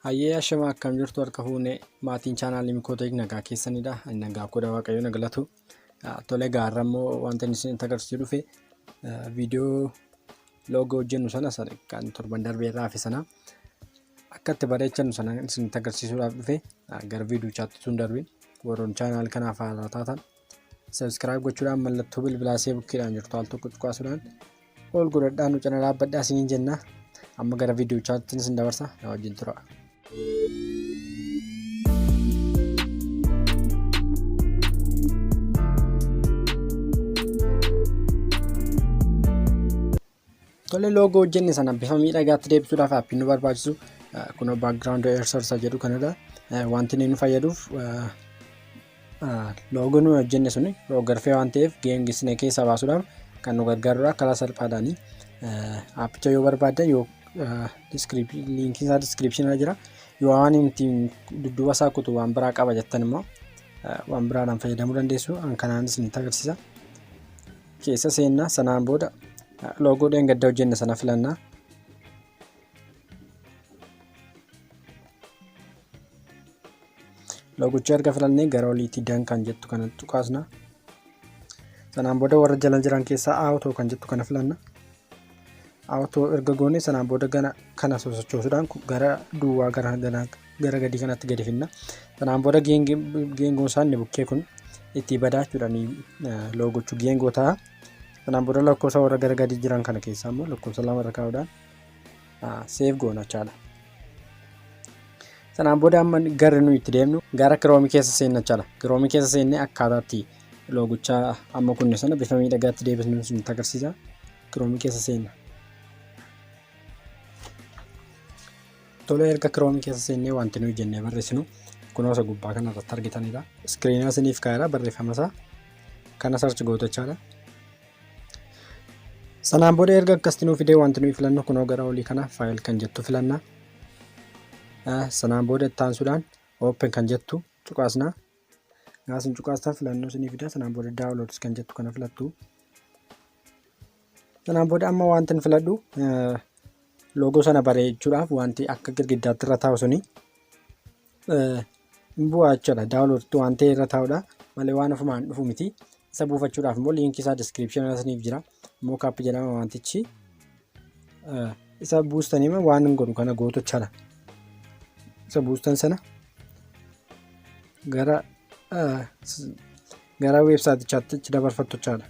Hayyee, ashamaa, akkam jirtu? Harka fuunee maatiin chaanaalii Mikoo, nagaa keessanidha. Ani nagaa koodha, Waaqayyo na galatu. Tole, gaarra immoo wanta inni isinitti agarsiisuu dhufe viidiyoo loogoo hojjennu sana kan torban darbee irraa hafe sana akka itti bareechannu sana isinitti agarsiisuudhaaf dhufe. Gara viidiyochaatti tun darbin, warroon chaanaal kanaaf haaraa taatan subscribe gochuudhaan, mallattoo bilbilaa see bukkeedhaan jirtu al tokko cuqaasuudhaan ol godhadhaa, nu cina dhaabbadhaa isiniin jenna. Amma gara viidiyochaatti isin dabarsa, na wajjin tura. Tole, loogoo hojjenne sana bifa miidhagaatti deebisuudhaaf aappiin nu barbaachisu kunoo Background Eraser jedhu kanadha. Wanti inni nu fayyaduuf, loogoo nu hojjenne suni rog-arfee waan ta'eef geengisnee keessaa baasuudhaaf kan nu gargaarudha karaa salphaadhaani. Aappicha yoo barbaaddan, yoo liinkiin isaa description jira. Yoo waan ittiin dudduuba isaa kutu waan biraa qaba jettan immoo, waan biraadhaan fayyadamuu dandeessu. Kanaan isinitti agarsiisa. Keessa seennaa, sanaan booda loogoo dheengadda hojjenne sana filannaa. Loogocha erga filannee, gara oliitti done kan jettu kana tuqaasna. Sanaan booda warra jala jiran keessaa auto kan jettu kana filanna. Auto erga goone, sanaan booda gara kana sosochoosuudhaan gara duwwaa gara gadii kanatti gadi finna. Sanaan booda geengoon isaa inni bukkee kun itti badaa jechuudha, loogochu geengoo ta'a. Sanaan booda lakkoofsa warra gara gadii jiran kana keessaa immoo lakkoofsa 2 irra kaa'uudhaan save goona jechaadha. Sanaan booda amma garri nuyi itti deemnu gara Kiroomii keessa seenna jechaadha. Kiroomii keessa seennee akkaataa itti loogichaa amma kunne sana bifa miidhagaatti deebisnu isinitti agarsiisa. Kiroomii keessa seenna. Tole, erga Kiroomii keessa seennee, wanti nuyi jennee barreessinu kunoo isa gubbaa kana irratti argitanidha. Iskiriinaa isiniif kaa'eera, barreeffama isaa kana search gootu jechaadha. Sanaan booda erga akkasitti nuu fidee, wanti nuyi filannu kunoo gara olii kana file kan jettu filanna. Sanaan booda itti aansuudhaan open kan jettu cuqaasna. Gaafa isin cuqaastan filannoo isinii fida. Sanaan booda downloads kan jettu kana filattu. Sanaan booda amma wanti hin filadhu, loogoo sana bareechuudhaaf wanti akka girgiddaatti irra taa'u suni hin bu'aa jechuudha. Download waan ta'e irra taa'udha malee waan ofumaan dhufu miti. Isa buufachuudhaaf immoo liinkii isaa description isiniif jira. Mockup jedhama wantichi. Isa buustanii waan hin godhu kana gootu jechaadha. Isa buustan sana gara weebsaayitichaatti achi dabarfattu jechaadha.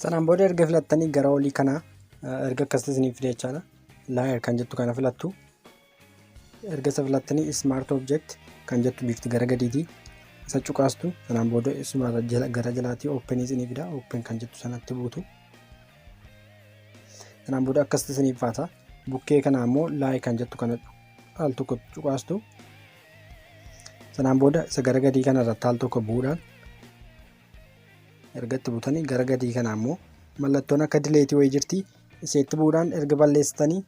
Sanaan booda erga filattanii, gara olii kana erga akkasitti isiniif fide jechaadha. Layer kan jettu kana filattu. Erga isa filattanii, smart object kan jettu jirti gara gadiitii. Isa cuqaastu. Sanaan booda isuma gara jalaatii open isinii fida. Open kan jettu sanatti buutu. Sanaan booda akkasitti isiniif baata. Bukkee kana ammoo layer kan jettu kana al tokko cuqaastu. Sanaan booda isa gara gadii kana irratti al tokko bu'uudhaan, erga itti buutanii, gara gadii kana ammoo mallattoon akka delete wayii jirti. Iseetti bu'uudhaan erga balleessitanii,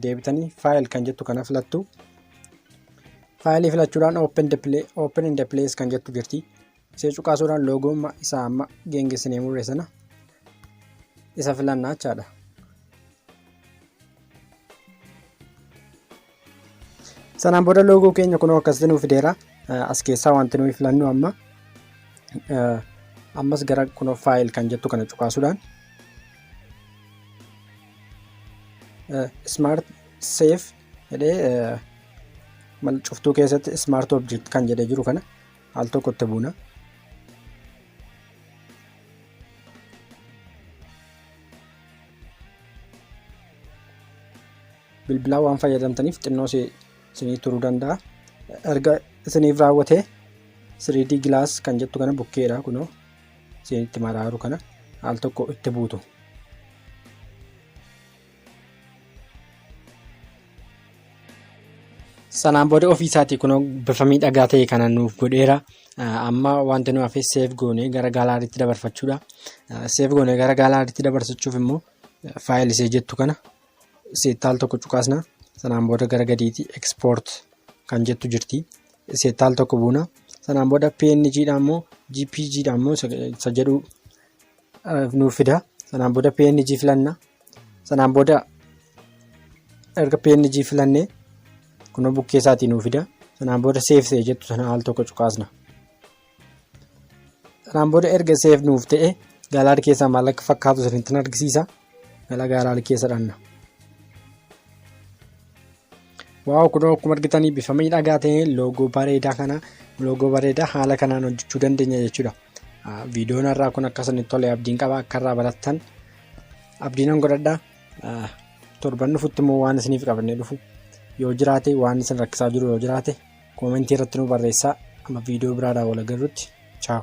deebitanii file kan jettu kana filattu. Faayilii filachuudhaan open in the place kan jettu jirti. Isee cuqaasuudhaan loogoo isaa amma geengessinee murre sana isa filannaa jechaadha. Sanaan booda loogoo keenya kunoo akkasitti nuuf fideera. As keessaa wanti nuyi filannu amma ammas gara kunoo file kan jettu kana cuqaasuudhaan smart save jedhee cuftuu keessatti smart object kan jedhee jiru kana al tokkotti buuna. Bilbilaa waan fayyadamtaniif xinnoo isinii turuu danda'a. Erga isiniif raawwatee, 3D glass kan jettu kana bukkeedha, kunoo isinitti maraaru kana al tokko itti buutu. Sanaan booda ofii isaatii kunoo bifa miidhagaa ta'e kana nuuf godheera. Amma wanti nu hafe save goonee gara gaalaariitti dabarfachuudha. Save goonee gara gaalaariitti dabarsachuuf immoo file isee jettu kana seetti al tokko cuqaasna. Sanaan booda gara gadiitti export kan jettu jirti. Seetti al tokko buuna. Sanaan booda PNG dha immoo JPG dha immoo isa jedhu nuuf fida. Sanaan booda PNG filanna. Sanaan booda Erga PNG filannee kunoo bukkee isaatii nuu fida. Sanaan booda save jettu sana al tokko cuqaasna. Sanaan booda erga save nuuf ta'e gallery keessaa maal akka fakkaatu isinitti argisiisa. Gara gallery keessa dhanna. Wow, kunoo akkuma argitanii bifa miidhagaa ta'een loogoo bareedaa kana, loogoo bareedaa haala kanaan hojjechuu dandeenya jechuudha. Viidiyoon har'aa kun akka isinitti tole abdiin qaba, akka irraa barattan abdiin godhadha. Torban dhufutti immoo waan isiniif qabannee dhufu yoo jiraate, waan isin rakkisaa jiru yoo jiraate, koomentii irratti nu barreessaa. Amma viidiyoo biraadhaan wal agarrutti, ciao.